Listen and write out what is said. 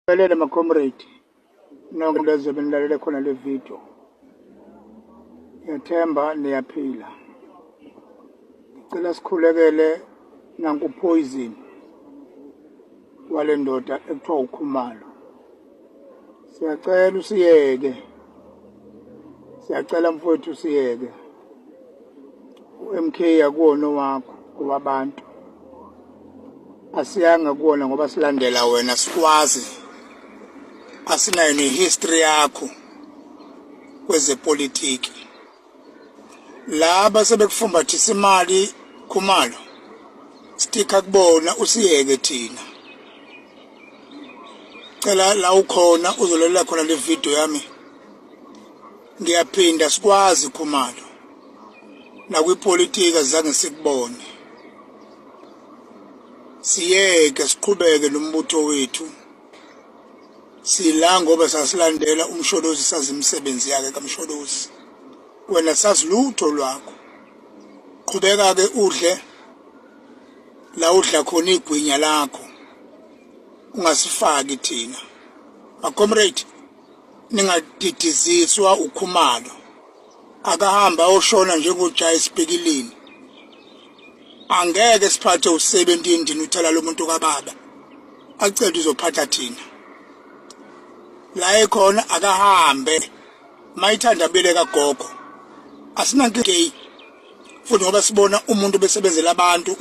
Ngibingelele ma-comrade nonke lezobe nilalele khona le video. Ngiyathemba niyaphila. Ngicela sikhulekele nanku poison wale ndoda ekuthiwa uKhumalo. Siyacela usiyeke. Siyacela mfowethu usiyeke. UMK akuwona owakho owabantu. Asiyanga kuwona ngoba silandela wena sikwazi. Asinayo nehistory yakho kwezepolitiki. Laba sebekufumbathisa imali Khumalo. Stikha kubona usiyeke thina. Cela la ukhona uzolalela khona le video yami. Ngiyaphinda sikwazi Khumalo. Nakwipolitiki azange sikubone. Siyeke siqhubeke nombutho wethu. Sila ngoba sasilandela uMsholozi sazi imisebenzi yakhe kaMsholozi. Wena sazi lutho lwakho. Qhubeka ke udle la udla khona igwinya lakho. Ungasifaki thina. Ma comrade ningadidiziswa uKhumalo. Akahamba oshona njengoJayi Sibhekilini. Angeke siphathe u17 thina uthala lomuntu kababa. Acele uzophatha thina. La ekhona akahambe. Mayithanda bele kagogo. Asinankinga futhi ngoba sibona umuntu besebenzela abantu.